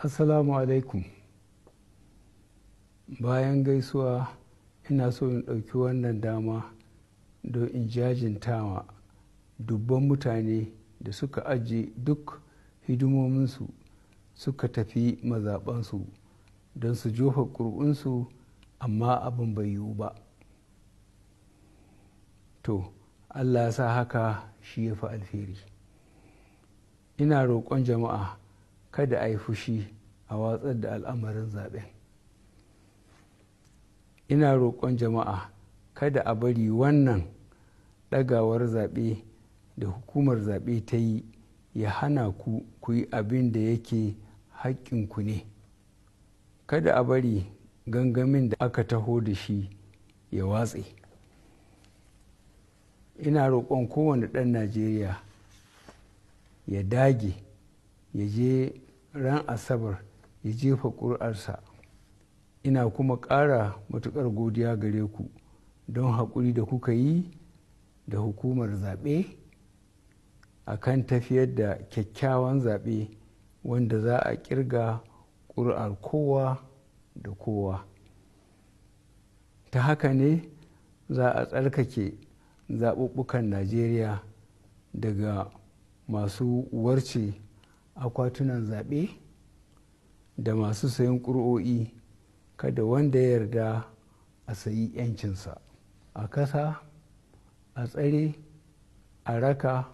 Assalamu alaikum. Bayan gaisuwa, ina so in ɗauki wannan dama don in jajintawa dubban mutane da suka ajiye duk hidimominsu suka tafi mazaɓansu don su jefa ƙuri'unsu, amma abin bai yiwu ba. To, Allah ya sa haka shi ya fi alheri. Ina roƙon jama'a kada a yi fushi a watsar da al'amarin zaɓen. Ina roƙon jama'a kada a bari wannan ɗagawar zaɓe da hukumar zaɓe ta yi ya hana ku ku yi abin da yake haƙƙinku ne. Kada a bari gangamin da aka taho da shi ya watse. Ina roƙon kowane ɗan Najeriya ya dage ya je ran Asabar ya jefa ƙuri'arsa. Ina kuma ƙara matuƙar godiya gare ku don haƙuri da kuka yi da hukumar zaɓe a kan tafiyar da kyakkyawan zaɓe wanda za a ƙirga ƙuri'ar kowa da kowa. Ta haka ne za a tsarkake zaɓuɓɓukan Najeriya daga masu warce akwatunan zaɓe da masu sayen ƙuri'o'i. Kada wanda ya yarda a sayi 'yancinsa. A kasa, a tsare, a raka,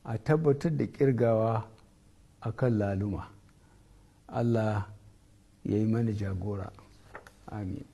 a tabbatar da ƙirgawa a kan laluma. Allah ya yi mana jagora. Amin.